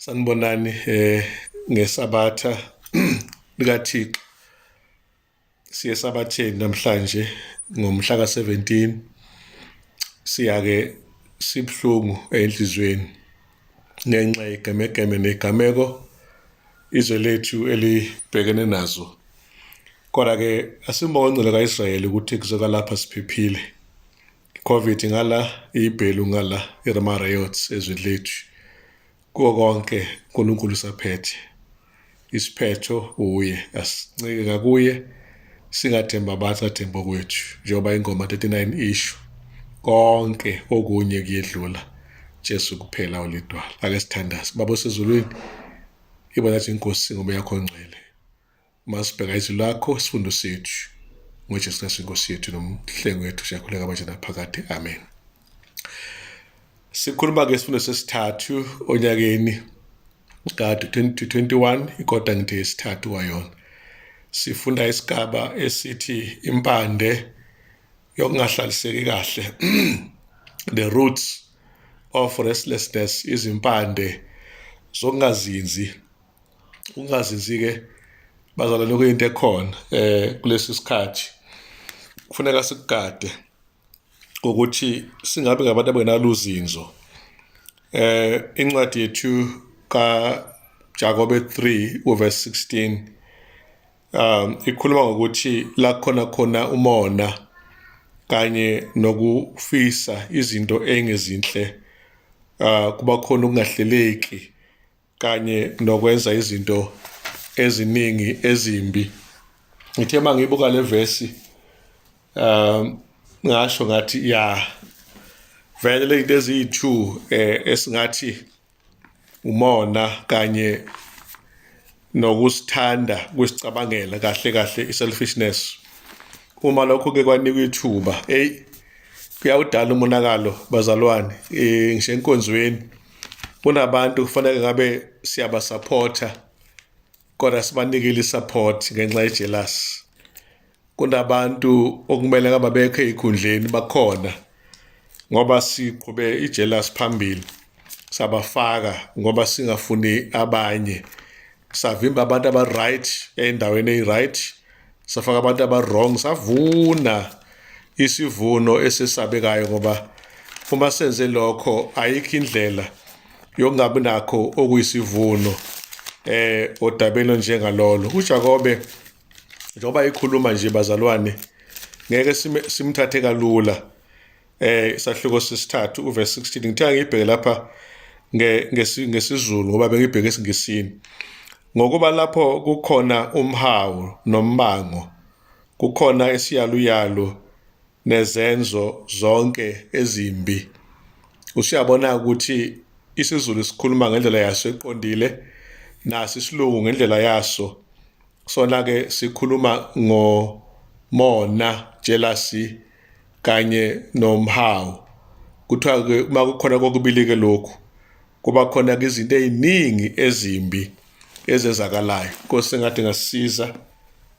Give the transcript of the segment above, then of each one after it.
Sanibonani ngesabatha likaThixo. Siye sabatheni namhlanje ngomhla ka-17 siya-ke sibuhlungu enhliziyweni ngenxa yegemegeme negameko izwe lethu elibhekene nazo. Kodwa-ke asimbonge ongcwele ka-Israyeli ukuthi kuzoka lapha siphephile. I-COVID ngala, ibhelu ngala, i-rama riots ezweni lethu. Kuko konke uNkulunkulu usaphethe. Isiphetho uye, asincike ngakuye singathemba abantu sathemba okwethu njengoba ingoma 39 isho konke okunye kuyedlula Jesu kuphela olidwala. Ake sithandaze. Baba osezulwini, iba nathi inkosi ngoba yakho ngcwele. Masibheka izwi lakho sifundo sethu ngoJesu Kristu inkosi yethu nomhlengi wethu siyakhuleka manje naphakade. Amen. Sikhuluma ke isifundo sesithathu onyakeni ka-2021 ikota ngithe yesithathu kwayona. Sifunda isigaba esithi impande yokungahlaliseki kahle the roots of restlessness izimpande zokungazinzi ukungazinzi-ke bazalwane kuyinto ekhona kulesi sikhathi kufuneka sikugade ukuthi singabi ngabantu abangenalo uzinzo incwadi yethu ka Jakobe 3 uverse 16 ikhuluma ngokuthi la khona khona umona kanye nokufisa izinto engezinhle kuba khona ukungahleleki kanye nokwenza izinto eziningi ezimbi. Ngithe uma ngibuka le vesi ngasho ngathi ya vele le zinto eziyi-two esingathi umona kanye nokusithanda kusicabangela kahle kahle i-selfishness. Uma lokho ke kwanikwa ithuba, eyi kuyawudala umonakalo bazalwane, ngisho enkonzweni kunabantu kufanele ngabe siyabasapotha kodwa sibanikile i-support ngenxa ye-jealous. Kunabantu okumele ngabe abekho ey'khundleni bakhona ngoba siqhube i-jealous phambili sabafaka ngoba singafuni abanye savimba abantu aba-right ey'ndaweni eyi-right safaka abantu aba-wrong savuna isivuno esesabekayo ngoba uma senze lokho ayikho indlela yokungabi nakho okuyisivuno odabeni njengalolo. uJakobe njengoba ekhuluma nje bazalwane ngeke simthathe kalula isahluko sesithathu uverse 16 ngithe ngibheke lapha ngesiZulu ngoba bengibheke esiNgisini ngokuba lapho kukhona umhawu nombango kukhona isiyaluyalu nezenzo zonke ezimbi. Usuyabona ukuthi isiZulu sikhuluma ngendlela yaso eqondile naso isilungu ngendlela yaso. Sona ke sikhuluma ngomona, jealousy kanye nomhawu. Kuthiwa ke uma kukhona kokubili ke lokhu kuba khona ke izinto eziningi ezimbi ezenzakalayo. Inkosi engathi ngasisiza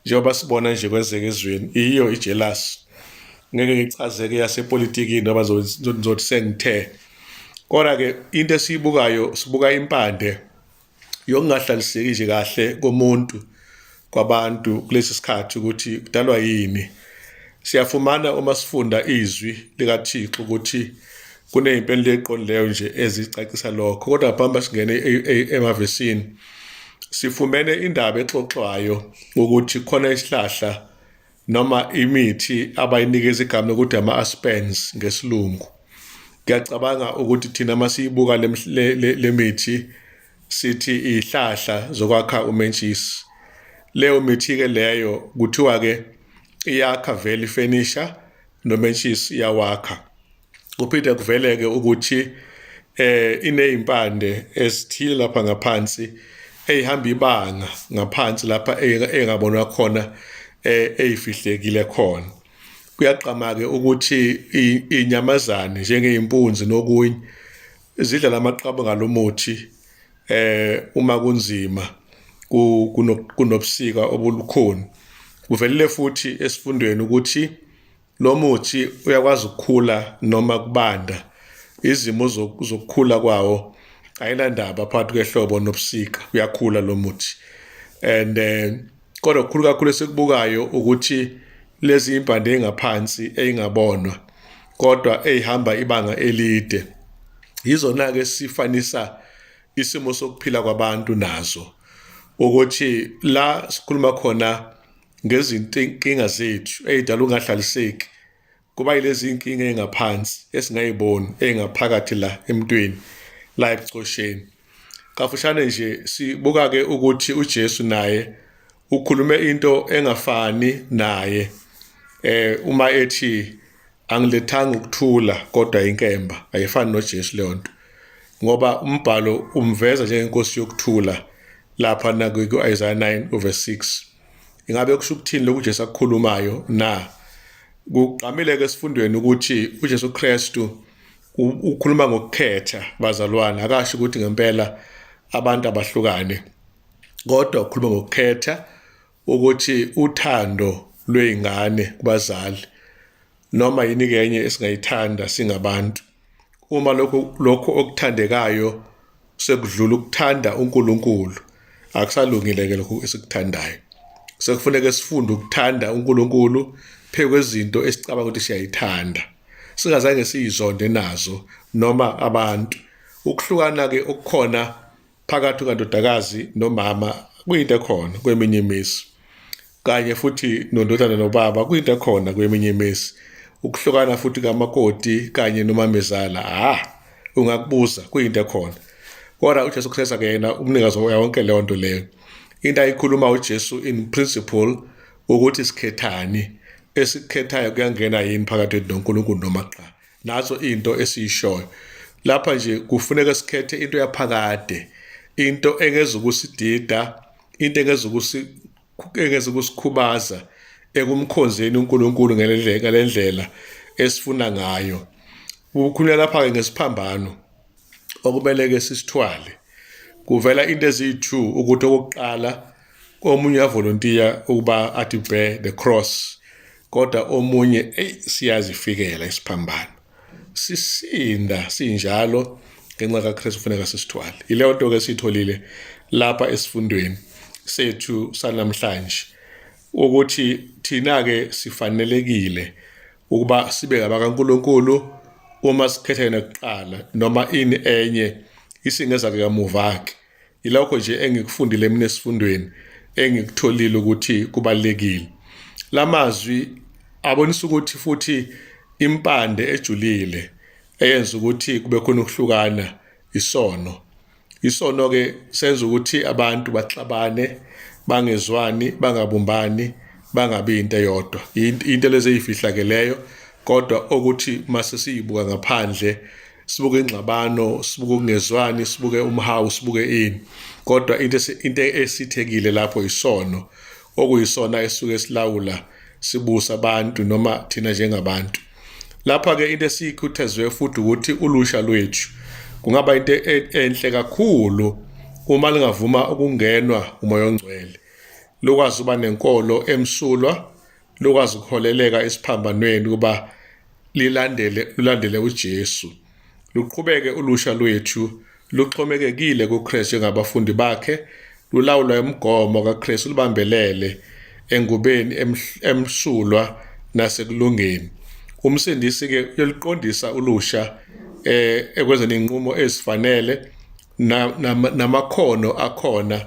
njengoba sibona nje kwenzeka ezweni iyo ijealous. Ngeke ngichazeke yasepolitikini ngoba ngizothi sengithe. Kodwa ke into esiyibukayo sibuka impande yokungahlaliseki nje kahle komuntu kwabantu kulesi sikhathi ukuthi kudalwa yini. Siyafumana uma sifunda izwi likaThixo ukuthi kuney'mpendulo ey'qondileyo nje ezicacisa lokho. Kodwa ngaphambi singene emavesini sifumene indaba exoxwayo ukuthi khona isihlahla noma imithi abayinikeza igama lokuthi ama-aspens ngesilungu. Ngiyacabanga ukuthi thina masiyibuka le mithi sithi ihlahla zokwakha umentshisi. Leyo mithi-ke leyo kuthiwa-ke iyakha vele ifenisha nomentshisi iyawakha. Kuphinde kuveleke ukuthi inezimpande ezithile lapha ngaphansi eyihamba ibanga ngaphansi lapha engabonwa khona eyifihlekile khona. Kuyagqama-ke ukuthi inyamazane njengey'mpunzi nokunye zidla lamaqabunga ngalomuthi uma kunzima kunobusika obulukhuni. Kuvelile futhi esifundweni ukuthi lo muthi uyakwazi ukukhula noma kubanda. Izimo zokukhula kwawo Ayinandaba phakathi kwehlobo nobusika, uyakhula lo muthi. And kodwa kukhulu kakhulu esikubukayo ukuthi lezi impande engaphansi eyingabonwa kodwa eyihamba ibanga elide yizona ke sifanisa isimo sokuphila kwabantu nazo, ukuthi la sikhuluma khona ngezinkinga zethu ey'dala ukungahlaliseki kuba yilezi inkinga engaphansi esingayiboni engaphakathi la emntwini la ebuchosheni. Kafushane nje sibuka ke ukuthi uJesu naye ukhulume into engafani naye uma ethi angilethanga ukuthula kodwa inkemba. Ayifani noJesu leyo nto, ngoba umbhalo umveza njengenkosi yokuthula lapha na ku-Isaiah 9 verse 6. Ingabe kusho ukuthini lokhu uJesu akukhulumayo na? Kugqamile ke esifundweni ukuthi uJesu Kristu ukhuluma ngokukhetha bazalwane, akasho ukuthi ngempela abantu abahlukane, kodwa ukhuluma ngokukhetha ukuthi uthando lwey'ngane kubazali noma yini ke enye esingayithanda singabantu, uma lokho okuthandekayo sekudlula ukuthanda uNkulunkulu, akusalungile ke lokhu esikuthandayo. Sekufuneka sifunde ukuthanda uNkulunkulu phezu kwezinto esicabanga ukuthi siyayithanda, singazange siyizonde nazo noma abantu. Ukuhlukana ke okukhona phakathi kandodakazi nomama kuyinto ekhona kweminye imizi, kanye futhi nondodana nobaba kuyinto ekhona kweminye imizi. Ukuhlukana futhi kamakoti kanye nomamezala, ungakubuza, kuyinto ekhona. Kodwa uJesu Kristu ke yena umnikazi yonke leyo nto leyo. Into ayikhuluma uJesu in principle ukuthi sikhethani, esikukhethayo kuyangena yini phakathi kwethu noNkulunkulu noma cha. Naso into esiyishoyo lapha nje, kufuneka sikhethe into yaphakade, into engezukusidida, into engezukusikhubaza ekumkhonzeni uNkulunkulu ngalendlela esifuna ngayo. Kukhulunywa lapha-ke ngesiphambano okumele ke sisithwale. Kuvela into eziyi-2, ukuthi okokuqala omunye uyavolontiya ukuba athi bear the cross, kodwa omunye eyi siyazifikela isiphambano, sisinda sinjalo ngenxa kaKristu, kufuneka sisithwale. Yileyo nto ke siyitholile lapha esifundweni sethu sanamhlanje, ukuthi thina ke sifanelekile ukuba sibe ngabakaNkulunkulu uma sikhetha yena kuqala, noma ini enye isingeza ke kamuva ke. Yilokho nje engikufundile mina esifundweni, engikutholile ukuthi kubalulekile. Lamazwi abonisa ukuthi futhi impande ejulile eyenza ukuthi kube khona ukuhlukana isono. Isono ke senza ukuthi abantu baxabane, bangezwani, bangabumbani, bangabi into eyodwa. Into lezi ezifihlakeleyo, kodwa okuthi mase siyibuka ngaphandle sibuke ingxabano, sibuke ukungezwani, sibuke umhawu, sibuke ini, kodwa into esithekile lapho isono, okuyisona esuke silawula sibusa abantu noma thina njengabantu. Lapha ke into esiyikhuthazwe futhi ukuthi ulusha lwethu kungaba into enhle kakhulu uma lingavuma ukungenwa uMoya oNgcwele, lukwazi uba nenkolo emsulwa, lukwazi ukuholeleka esiphambanweni ukuba lulandele uJesu. Luqhubeke ulusha lwethu luxhomekekile kuKristu njengabafundi bakhe, lulawulwa imigomo kaKristu, lubambelele engubeni emsulwa nasekulungeni. Umsindisi ke uyoluqondisa ulusha ekwenzeni inqumo ezifanele namakhono akhona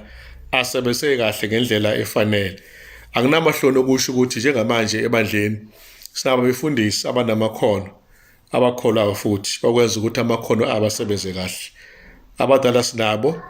asebenzise kahle ngendlela efanele. Anginamahloni okusho ukuthi njengamanje ebandleni sinabo abefundisi abanamakhono, abakholwayo futhi okwenza ukuthi amakhono abo asebenze kahle. Abadala sinabo,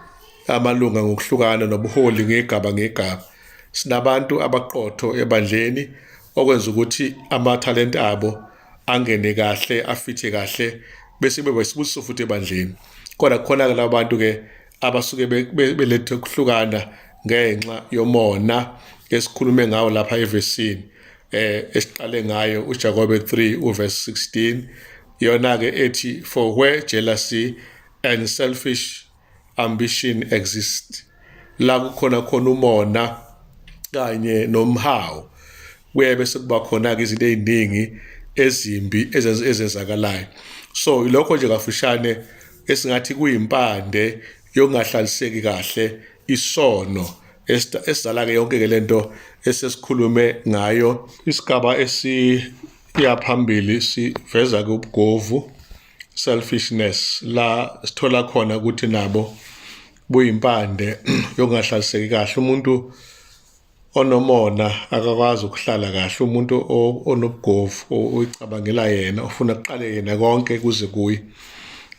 amalunga ngokuhlukana nobuholi ngegaba ngegaba. Sinabantu abaqotho ebandleni okwenza ukuthi amathalente abo angene kahle, afithe kahle, bese beba isibusiso futhi ebandleni. Kodwa kukhona-ke labo bantu-ke abasuke belethe ukuhlukana ngenxa yomona esikhulume ngawo lapha evesini esiqale ngayo uJakobe 3 uverse 16, yona ke ethi for where jealousy and selfish ambition exist, la kukhona khona umona kanye nomhawu, kuye bese kuba khona ke izinto eziningi ezimbi ezenzakalayo. So ilokho nje kafushane esingathi kuyimpande yokungahlaliseki kahle, isono esizala ke yonke ke lento esesikhulume ngayo. Isigaba esiya phambili siveza ke ubugovu, selfishness, la sithola khona ukuthi nabo buyimpande yokungahlaliseki kahle. Umuntu onomona akakwazi ukuhlala kahle, umuntu onobugovu oyicabangela yena, ofuna kuqale yena konke kuze kuye,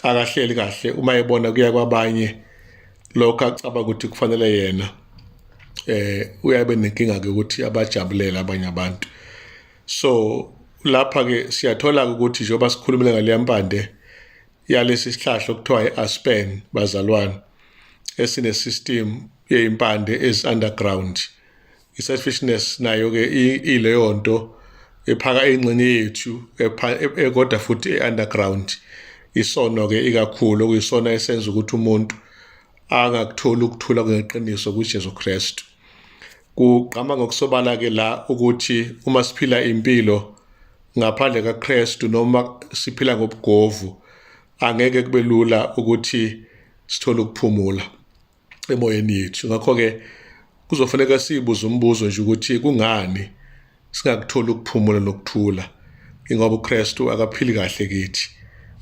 akahleli kahle uma ebona kuya kwabanye lokho acabanga ukuthi kufanele yena. Uyabe nenkinga ke ukuthi abajabulele abanye abantu. So lapha ke siyathola ukuthi njengoba sikhulumile ngaleya mpande yalesi sihlahla okuthiwa i-aspen, bazalwane, esine-system yeyimpande ezi-underground, i-selfishness nayo ke ileyo nto ephaka ingxenye yethu kodwa futhi e-underground. Isono ke ikakhulu okuyisona esenza ukuthi umuntu angakutholi ukuthula kweqiniso kuJesu Kristu. Kugqama ngokusobala ke la ukuthi uma siphila impilo ngaphandle kaKristu noma siphila ngobugovu, angeke kube lula ukuthi sithole ukuphumula emoyeni yethu. Ngakho-ke kuzofuneka sibuze umbuzo nje ukuthi kungani singakutholi ukuphumula nokuthula? Ingoba uKristu akaphili kahle kithi,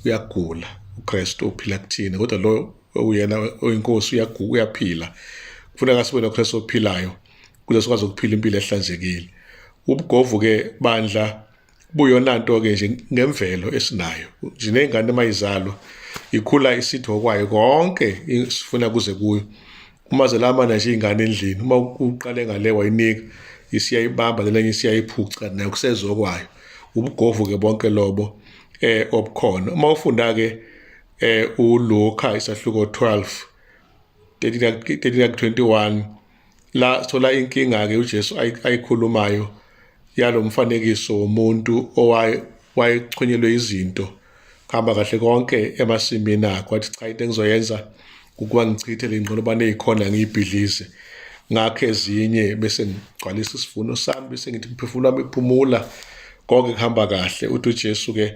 uyagula uKristu ophila kuthina, kodwa lo oyena oyinkosi uyaphila. Kufuneka sibe noKristu ophilayo ukuze sikwazi ukuphila impilo ehlanzekile. Ubugovu-ke bandla buyona nto-ke nje ngemvelo esinayo nje. Ney'ngane uma izalwa ikhula isithi okwayo konke sifuna kuze kuyo. Uma zelamana nje iy'ngane endlini, uma uqale ngale wayinika, isiyayibamba lena enye isiyayiphuca, nayo kusezokwayo. Ubugovu-ke bonke lobo obukhona. Uma ufunda-ke uLuka isahluko 12 13 21, la sithola inkinga-ke uJesu ayikhulumayo yalo mfanekiso womuntu owayexhunyelwe izinto, kuhamba kahle konke emasimini akhe, wathi cha, into engizoyenza ukuba ngichithe le nqolobane eyikhona ngiyibhidlize, ngakhe ezinye, bese ngigcwalisa isivuno sami, bese ngithi umphefumulo wami phumula, konke kuhamba kahle. Uthi uJesu-ke,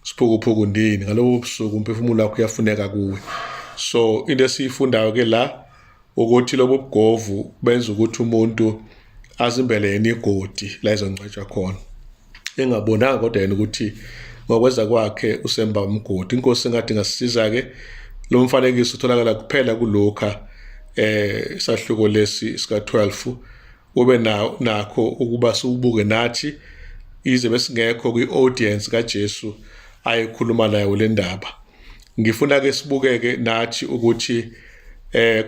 siphukuphuku ndini, ngalobo busuku umphefumulo wakho uyafuneka kuwe. So into esiyifundayo-ke la ukuthi lobu bugovu benza ukuthi umuntu azimbele yena igodi la ezongcwatshwa khona, engabonanga kodwa yena ukuthi ngokwenza kwakhe usemba umgodi. Inkosi engathi ingasisiza-ke. Lo mfanekiso utholakala kuphela kuLuka isahluko lesi sika 12. Ube nakho ukuba siwubuke nathi, ize besingekho kwi-audience kaJesu ayekhuluma nayo le ndaba. Ngifuna ke sibukeke nathi ukuthi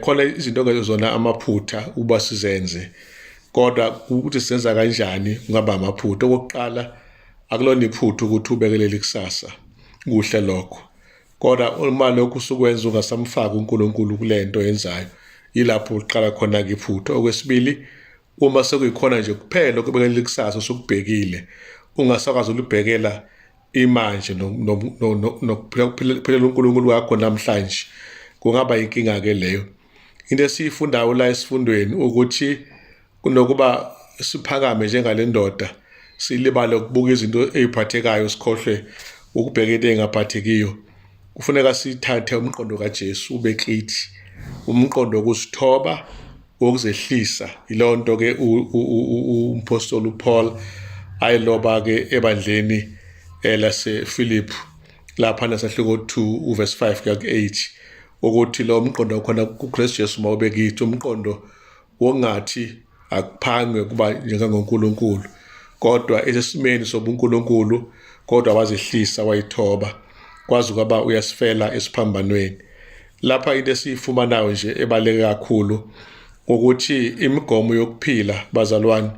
khona izinto ongezona amaphutha uba sizenze, kodwa ukuthi senza kanjani kungaba amaphutha. Okokuqala, akulona iphutha ukuthi ubekelele ikusasa, kuhle lokho, kodwa uma lokhu usukwenza ungasamfaki uNkulunkulu kulento yenzayo, yilapho uqala khona ke iphutha. Okwesibili, uma sekuyikhona nje kuphela ukubekelela ikusasa usukubhekile, ungasakwazi ulibhekela imanje nokuphilela uNkulunkulu wakho namhlanje, kungaba inkinga ke leyo. Into esiyifundayo la esifundweni ukuthi kunokuba siphakame njengale ndoda, silibale ukubuka izinto ey'phathekayo, sikhohlwe ukubheka into ey'ngaphathekiyo, kufuneka sithathe umqondo kaJesu ube kithi, umqondo wokusithoba, wokuzehlisa. Yileyo nto ke umpostoli uPaul ayiloba ke ebandleni lase Philip lapha nasahluko 2 uverse 5 kuya ku8, ukuthi lo mqondo khona kuKristu Jesu mawube kithi, umqondo wongathi akuphangwe kuba njengoNkulunkulu, kodwa esesimeni sobuNkulunkulu, kodwa wazehlisa wayithoba kwazi kwaba uyasifela esiphambanweni. Lapha into esiyifumanayo nje ebaleke kakhulu ukuthi imigomo yokuphila, bazalwane,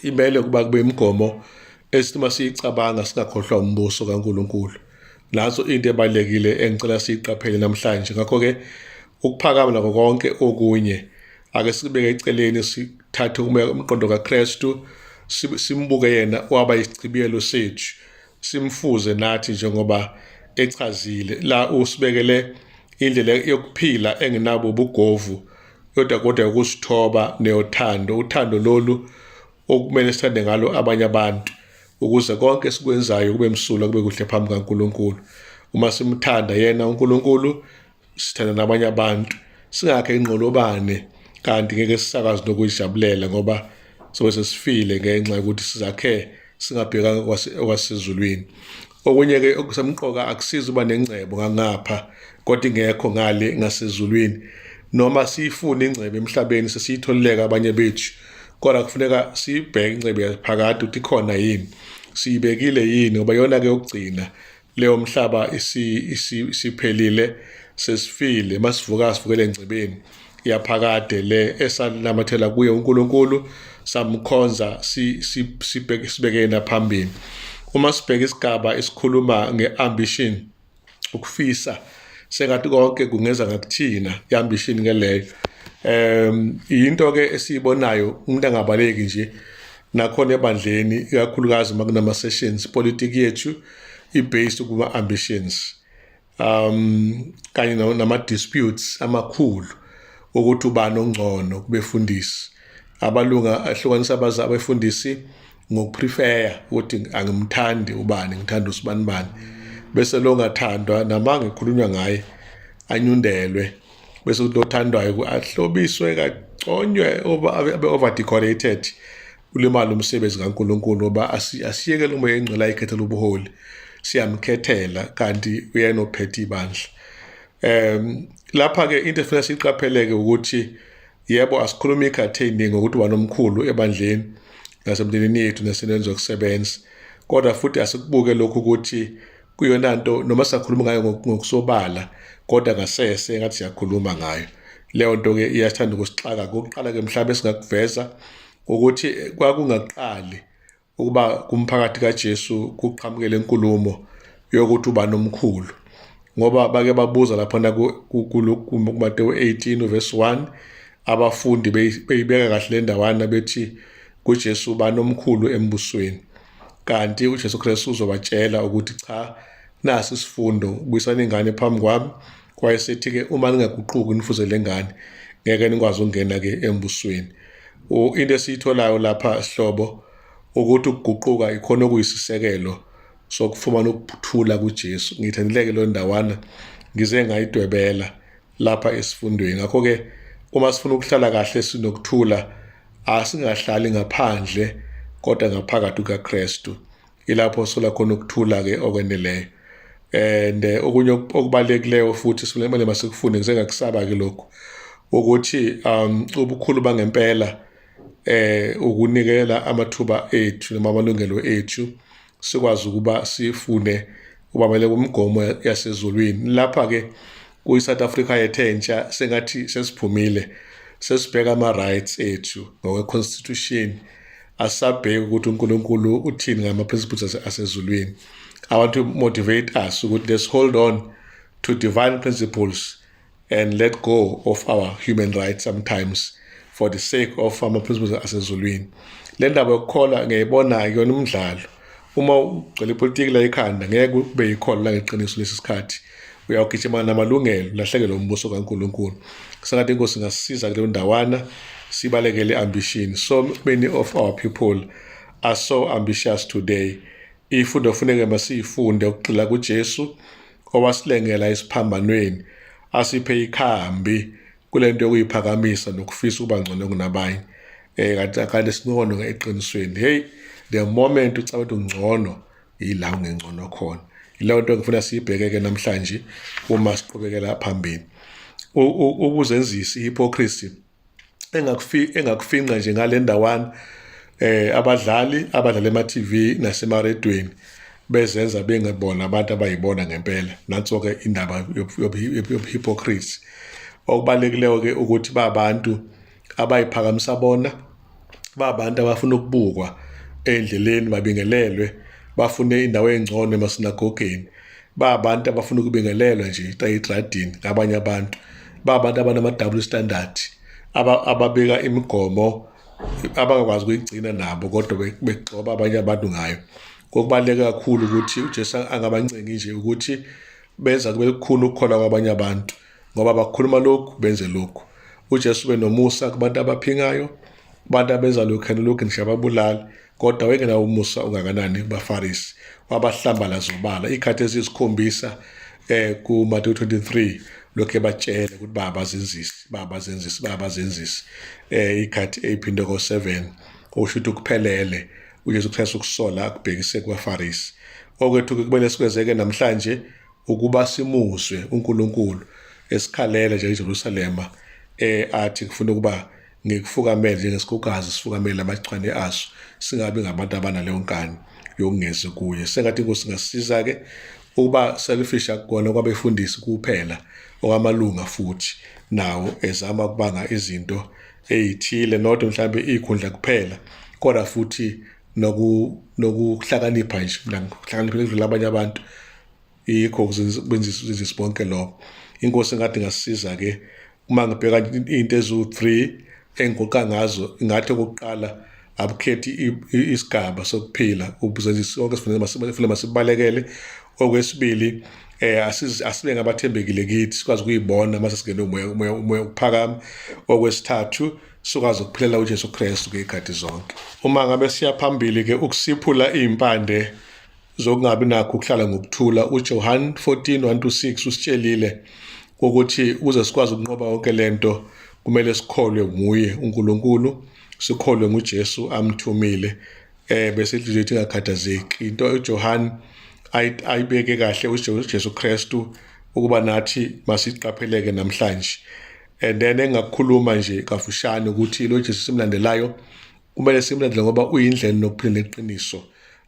imele kuba kube imigomo esithi uma siyicabanga singakhohlwa umbuso kaNkulunkulu. Naso into ebalekile engicela siyiqaphele namhlanje. Ngakho-ke ukuphakama nako konke okunye ake sibeke eceleni, sithathe umqondo kaKristu, simbuke yena waba isichibiyelo sethu, simfuze nathi njengoba echazile la. Usibekele indlela yokuphila engenabo ubugovu, kodwa ukusithoba neyothando, uthando lolu okumele sithande ngalo abanye abantu, ukuze konke esikwenzayo kube msulwa, kube kuhle phambi kaNkulunkulu. Uma simthanda yena uNkulunkulu, sithanda nabanye abantu, singakhe inqolobane kanti ngeke sisakwazi nokuyijabulela ngoba sobe sesifile ngenxa yokuthi sizakhe singabhekanga okwasezulwini. Okunye-ke okusemqoka, akusizi uba nengcebo ngangapha kodwa ingekho ngale ngasezulwini. Noma siyifune ingcebo emhlabeni sesiyitholileka abanye bethu, kodwa kufuneka siyibheke ingcebo yaphakade ukuthi ikhona yini, siyibekile yini, ngoba iyona-ke yokugcina leyo mhlaba isiphelile, sesifile. Masivuka sivukele engcebeni yaphakade le esanamathela kuye uNkulunkulu, samkhonza sibheke sibeke yena phambili. Uma sibheka isigaba esikhuluma ngeambition, ukufisa sengathi konke kungeza ngakuthina, iambition ke leyo. Into ke esiyibonayo, umuntu angabaleki nje nakhona ebandleni, ikakhulukazi uma kunama sessions, politiki yethu i-based kuma ambitions kanye nama disputes amakhulu ukuthi ubani ongcono kubefundisi. Abalunga ahlukanisa abaza abefundisi ngokuprefer ukuthi angimthandi ubani, ngithanda usibanibani, bese lo ngathandwa namanga ekhulunywa ngaye anyundelwe, bese uthi lothandwayo ahlobiswe kaconywe, abe over decorated, ulimala umsebenzi kaNkulunkulu. Ngoba asiyekele uMoya oyiNgcwele ayikhethela ubuholi, siyamkhethela kanti uyena ophethe ibandla. Lapha ke into efanele siyiqapheleke ukuthi yebo, asikhuluma ikhathi eziningi ngokuthi ubani omkhulu ebandleni nasemndenini yethu nasendaweni zokusebenza, kodwa futhi asikubuke lokhu ukuthi kuyona nto noma sakhuluma ngayo ngokusobala, kodwa ngasese ngathi siyakhuluma ngayo. Leyo nto ke iyathanda ukusixaka. Kokuqala ke mhlawumbe singakuveza ukuthi kwakungaqali ukuba kumphakathi kaJesu kuqhamukele inkulumo yokuthi ubani omkhulu, ngoba bake babuza laphana kuMateyu 18 uverse 1, abafundi beyibeka kahle le ndawana bethi kuJesu ubani omkhulu embusweni, kanti uJesu Kristu uzobatshela ukuthi cha, nasi isifundo, buyisani ingane phambi kwami. Kwayesethi-ke uma ningaguquki nifuze le ngane, ngeke nikwazi ukungena-ke embusweni. Into esiyitholayo lapha sihlobo ukuthi ukuguquka ikhona okuyisisekelo sokufumana ukuthula kuJesu. Ngithandileke leyo ndawana, ngize ngayidwebela lapha esifundweni. Ngakho-ke uma sifuna ukuhlala kahle sinokuthula, asingahlali ngaphandle kodwa ngaphakathi kukaKristu. Ilapho sola khona ukuthula-ke okweneleyo. And okunye okubalulekileyo futhi sikumele masikufunde, ngise ngakusaba-ke lokhu, ukuthi ubukhulu bangempela ukunikela amathuba ethu noma amalungelo ethu, sikwazi ukuba sifune ubamele kumgomo yasezulwini. Lapha-ke kuyi-South Africa yethu entsha, sengathi sesiphumile, sesibheka ama-rights ethu ngokwe-constitution, asisabheki ukuthi uNkulunkulu uthini ngama-principles asezulwini. I want to motivate us ukuthi let's hold on to divine principles and let go of our human rights sometimes for the sake of ama-principles asezulwini. Le ndaba yokukholwa ngiyayibona akuyona umdlalo. Uma ugcwele ipolitiki la ekhanda, ngeke kube yikhona la ngeqiniso lesi sikhathi. Uyawugijima namalungelo, ulahlekelwe umbuso kaNkulunkulu. Sengathi inkosi ingasisiza kuleyo ndawana, sibalekele ambition. So many of our people are so ambitious today. Ifundo kufuneke masiyifunde ukugxila kuJesu owasilengela esiphambanweni, asiphe ikhambi kule nto yokuyiphakamisa nokufisa ukuba ngcono kunabanye. Kanti singcono eqinisweni. Hey, the moment ucabanga ukuthi ungcono, yila ungengcono khona. Yileyo nto engifuna siyibheke-ke namhlanje uma siqhubekela phambili. Ukuzenzisa, i-hypocrisy, engakufinqa nje ngale ndawana, abadlali abadlala ema-TV nasemaredweni bezenza bengebona abantu abayibona ngempela. Nanso-ke indaba yobuhypocrite. Okubalulekileyo-ke ukuthi babantu abayiphakamisa bona, babantu abafuna ukubukwa endleleni babingelelwe, bafune indawo engcono emasinagogeni, babantu abafuna ukubingelelwa nje etradini ngabanye abantu, babantu abanama-double standard, ababeka imigomo abangakwazi ukuyigcina nabo kodwa begxoba abanye abantu ngayo. Kokubaluleke kakhulu ukuthi uJesu angabancengi nje ukuthi benza kube lukhuni ukukholwa kwabanye abantu, ngoba bakhuluma lokhu benze lokhu. uJesu ube nomusa kubantu abaphingayo, Kubantu abenza lokhu lokhu ngisho ababulali, kodwa wayengenawo umusa ongakanani kubaFarisi, wabahlambalaza obala ikhathi eziyisikhombisa kuMateyu 23, lokhu ebatshela ukuthi babazenzisi, babazenzisi, babazenzisi, ikhathi eyiphinde ko-7, okusho ukuthi kuphelele uJesu Kristu ukusola akubhekise kubaFarisi. Okwethu-ke kumele sikwenzeke namhlanje ukuba simuzwe uNkulunkulu esikhalele nje eJerusalema, athi kufuna ukuba ngikufukamele njengesikhukhukazi sifukamele amachwane aso, singabi ngabantu abanaleyo nkani yokungezi kuye. Sengathi inkosi ingasiza-ke ukuba selfish akukona kwabefundisi kuphela, okwamalunga futhi nawo ezama ukubanga izinto ey'thile, not mhlambe iy'khundla kuphela, kodwa futhi nokuhlakanipha nje. Mina ngihlakaniphile kudlula abanye abantu, yikho kuzenzisa bonke lokho. Inkosi engathi ingasisiza-ke. Uma ngibheka into eziwu-3 engigoqa ngazo, ingathi okokuqala abukhethi isigaba sokuphila, ubuzenzisi sonke sifanele masibalekele. Okwesibili, asibe ngabathembekile kithi, sikwazi ukuyibona mase singene umoya ukuphakama. Okwesithathu, sikwazi ukuphilela uJesu Kristu ngey'khathi zonke. Uma ngabe siya phambili-ke ukusiphula iy'mpande zokungabi nakho ukuhlala ngokuthula, uJohn 14 1 to 6 usitshelile ukuthi ukuze sikwazi ukunqoba yonke lento kumele sikholwe nguye uNkulunkulu, sikholwe nguJesu amthumile, bese inhliziyo yethu ingakhathazeki. Into uJohn ayibeke kahle uJesu Kristu ukuba nathi masiqapheleke namhlanje. And then engakukhuluma nje kafushane ukuthi lo Jesu simlandelayo kumele simlandele ngoba uyindlela nokuphila neqiniso.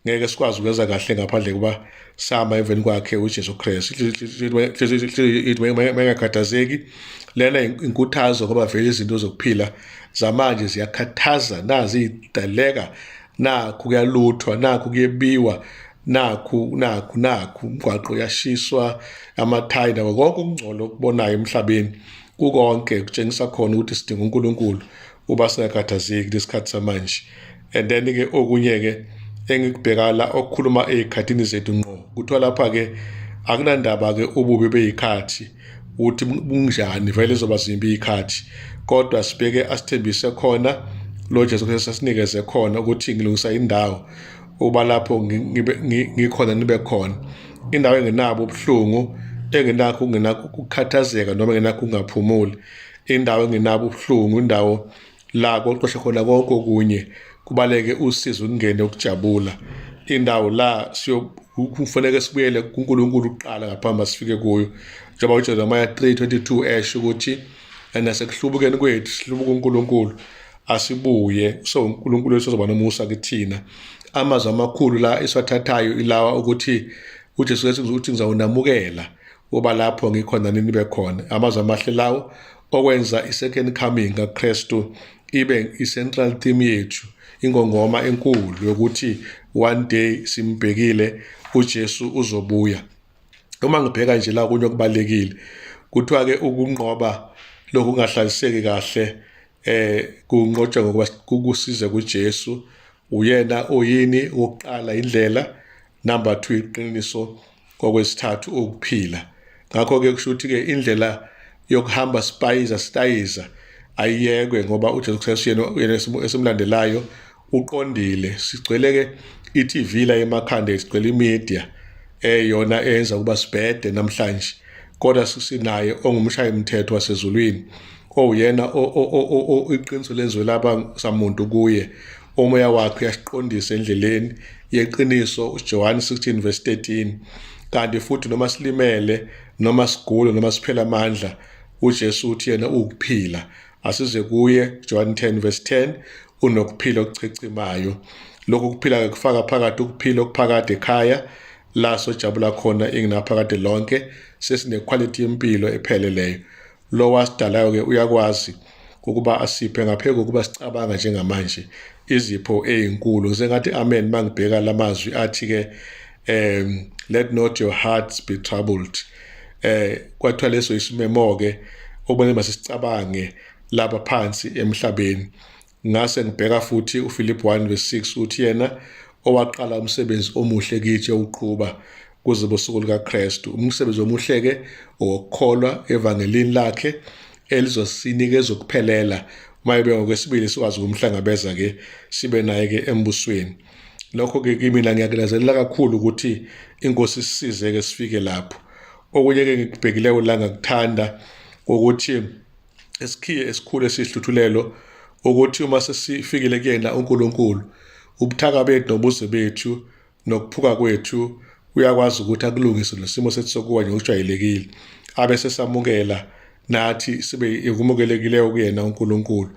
Ngeke sikwazi ukwenza kahle ngaphandle kuba sihamba emveni kwakhe uJesu Kristu. Mayingakhathazeki, lena inkuthazo ngoba vele izinto zokuphila zamanje ziyakhathaza, nazi idaleka, nakhu kuyaluthwa, nakhu kuyebiwa, nakhu nakhu nakhu, umgwaqo uyashiswa, amathayi nawo konke ukungcola okubonayo emhlabeni kukonke kutshengisa khona ukuthi sidinga uNkulunkulu uba singakhathazeki lesikhathi samanje. And then ke okunye ke engikubheka la okukhuluma ezikhathini zethu ngqo, kuthiwa lapha ke akunandaba ke ububi beyikhathi ukuthi bunjani, vele izoba zimbi ikhathi, kodwa sibheke asithembise khona lo Jesu Kristu asinikeze khona ukuthi ngilungisa indawo uba lapho ngikhona nibe khona, indawo engenabo ubuhlungu, engenakho ungenakho ukukhathazeka noma engenakho ukungaphumuli, indawo engenabo ubuhlungu, indawo la koqoshe khona konke okunye kubaleke usizi ukungene ukujabula, indawo la kufanele sibuyele kuNkulunkulu kuqala ngaphambi sifike kuyo, njengoba uJeremiah 3:22 esho ukuthi nasekuhlubukeni kwethu sihlubuka uNkulunkulu, asibuye, so uNkulunkulu uzoba nomusa kithina. Amazwi amakhulu la esiwathathayo ilawa ukuthi uJesu Kristu uthi ngizawunamukela uba lapho ngikhona nibe khona. Amazwi amahle lawo okwenza i-second coming kaKristu ibe i-central theme yethu, ingongoma enkulu yokuthi one day simbhekile uJesu uzobuya. Uma ngibheka nje la kunye okubalekile, kuthiwa ke ukunqoba lokhu kungahlaliseki kahle kunqotshwa ngokuba kusize kuJesu. Uyena oyini wokuqala indlela, number 2 iqiniso, okwesithathu ukuphila. Ngakho ke kusho ukuthi ke indlela yokuhamba sipayiza sitayiza ayiyekwe, ngoba uJesu Kristu yena esimlandelayo uqondile. Sigcwele ke i-TV la emakhanda, sigcwele imedia eyona eyenza ukuba sibhede namhlanje, kodwa sinaye ongumshayi mthetho wasezulwini, owuyena iqiniso lenziwe laba samuntu kuye, umoya wakhe uyasiqondisa endleleni yeqiniso, uJohn 16 verse 13. Kanti futhi noma silimele, noma sigule, noma siphela amandla, uJesu uthi yena uwukuphila, asize kuye, John 10 verse 10, unokuphila okuchichimayo. Lokhu kuphila ke kufaka phakathi ukuphila okuphakade ekhaya la sojabula khona ingunaphakade lonke, sesine quality yempilo epheleleyo. Lo wasidalayo ke uyakwazi ukuba asiphe ngaphezu kokuba sicabanga njengamanje izipho ezinkulu. Ngisengathi amen mangibheka lamazwi athi ke let not your hearts be troubled. Kwathiwa leso isimemo ke okumele masicabange lapha phansi emhlabeni. Ngase ngibheka futhi uPhilip 1 verse 6 uthi yena owaqala umsebenzi omuhle kithi owuqhuba kuze bosuku lukaKristu. Umsebenzi omuhle ke owokukholwa evangelini lakhe elizosinikeza ukuphelela Uma ebe ngokwesibili sikwazi ukumhlangabeza ke sibe naye ke embusweni. Lokho ke kimina ngiyakulazelela kakhulu ukuthi inkosi isisize ke sifike lapho. Okunye ke ngikubhekileyo la ngakuthanda ukuthi esikhiye esikhulu esihluthulelo ukuthi uma sesifikile kuyena uNkulunkulu ubuthaka bethu nobuze bethu nokuphuka kwethu uyakwazi ukuthi akulungise lesimo sethu sokuwa ngokujwayelekile abe sesamukela nathi sibe ukumukelekileyo kuyena uNkulunkulu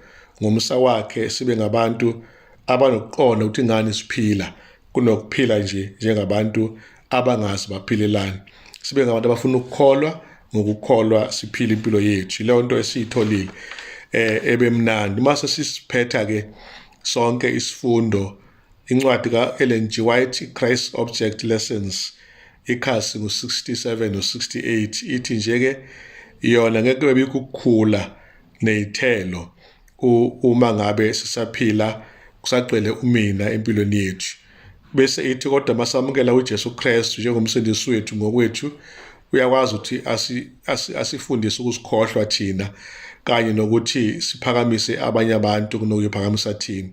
ngomsa wakhe sibe ngabantu abanokuqonda ukuthi ngani siphila kunokuphila nje njengabantu abangazi baphilelani sibe ngabantu abafuna ukukholwa ngokukholwa siphile impilo yethu leyo nto esiyitholile ebemnandi mase sisiphetha ke sonke isifundo incwadi ka-Ellen G. White Christ Object Lessons ikhasi ngo-67 no-68 ithi nje-ke yona ngeke bebikho ukukhula ney'thelo uma ngabe sisaphila kusagcwele umina empilweni yethu bese ithi kodwa masamukela uJesu Kristu njengomsindisi wethu ngokwethu uyakwazi ukuthi asifundise ukusikhohlwa thina kanye nokuthi siphakamise abanye abantu kunokuyiphakamisa thina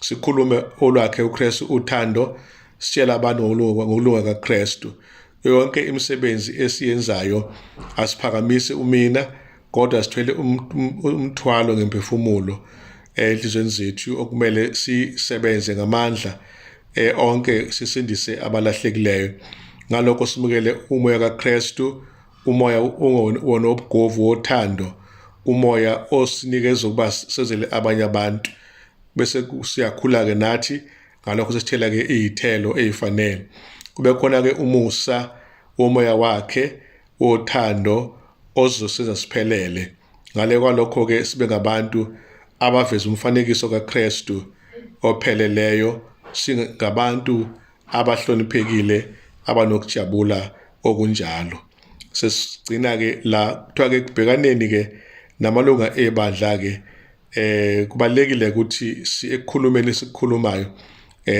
sikhulume olwakhe uKristu uthando sitshela abantu ngokulunga kaKristu yonke imisebenzi esiyenzayo asiphakamise umina kodwa sithwele umthwalo ngemphefumulo enhlizweni zethu okumele sisebenze ngamandla onke sisindise abalahlekileyo ngalokho simukele umoya kaKristu umoya wona wobugovu wothando umoya osinikeza ukuba sezele abanye abantu bese siyakhula ke nathi ngalokho sesithela ke izithelo ezifanele kube khona ke umusa womoya wakhe wothando ozosiza siphelele ngale kwalokho ke sibe ngabantu abaveza umfanekiso kaKristu opheleleyo singabantu abahloniphekile abanokujabula okunjalo sesigcina ke la kuthiwa ke kubhekaneni ke namalunga ebandla ke kubalekile ukuthi ekukhulumeni esikhulumayo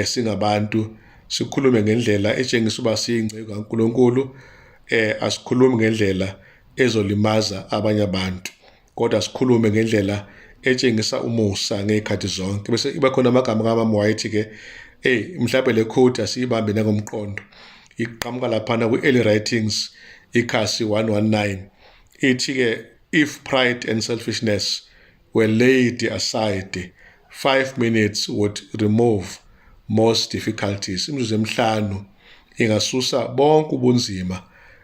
singabantu sikhulume ngendlela etshengisa uba siyingceku kaNkuluNkulu asikhulumi ngendlela ezolimaza abanye abantu kodwa sikhulume ngendlela etshengisa umusa ngezikhathi zonke bese iba khona amagama kamama White ke hey mhlawumbe le quote asiyibambe nangomqondo iqhamuka laphana kwi-early writings ikhasi 119 ithi ke if pride and selfishness were laid aside 5 minutes would remove most difficulties imizuzu emihlanu ingasusa bonke ubunzima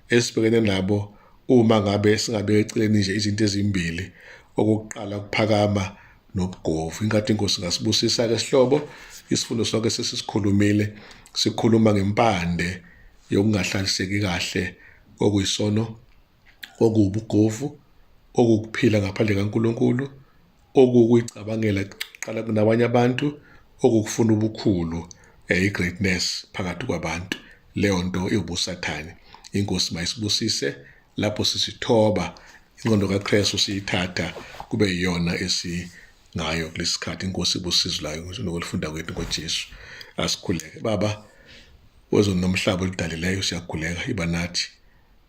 esibhekene nabo uma ngabe singabeka eceleni nje izinto ezimbili okokuqala ukuphakama nobugovu inkathi inkosi ngasibusisa ke sihlobo isifundo sonke sesisikhulumile sikhuluma ngempande yokungahlaliseki kahle okuyisono okuwubugovu okukuphila ngaphandle kaNkulunkulu okukuyicabangela kuqala kunabanye abantu okukufuna ubukhulu i-greatness phakathi kwabantu leyo nto iwubusathane inkosi mayisibusise lapho sisithoba ingqondo kaKristu siyithatha kube iyona esingayo kulesikhathi inkosi ibusizo layo nokulifunda kwethu ngoJesu asikhuleke baba wezulu nomhlaba olidalileyo siyakhuleka iba nathi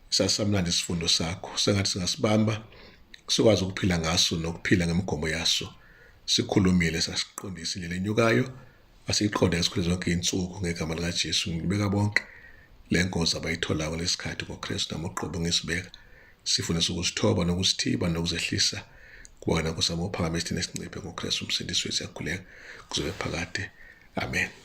sasamnandi isifundo sakho sengathi singasibamba sikwazi ukuphila ngaso nokuphila ngemigomo yaso sikhulumile sasiqondisa indlela enyukayo asiyiqonde esikhule zonke iy'nsuku ngegama likaJesu ngibeka bonke le nkonzo abayitholayo lesikhathi ngoKristu namoqobo ngisibeka sifundisa ukusithoba nokusithiba nokuzehlisa kuba wena Nkosi yami uphakamise thina esinciphe ngoKristu umsindisi wethu siyakhuleka kuzobe phakade amen.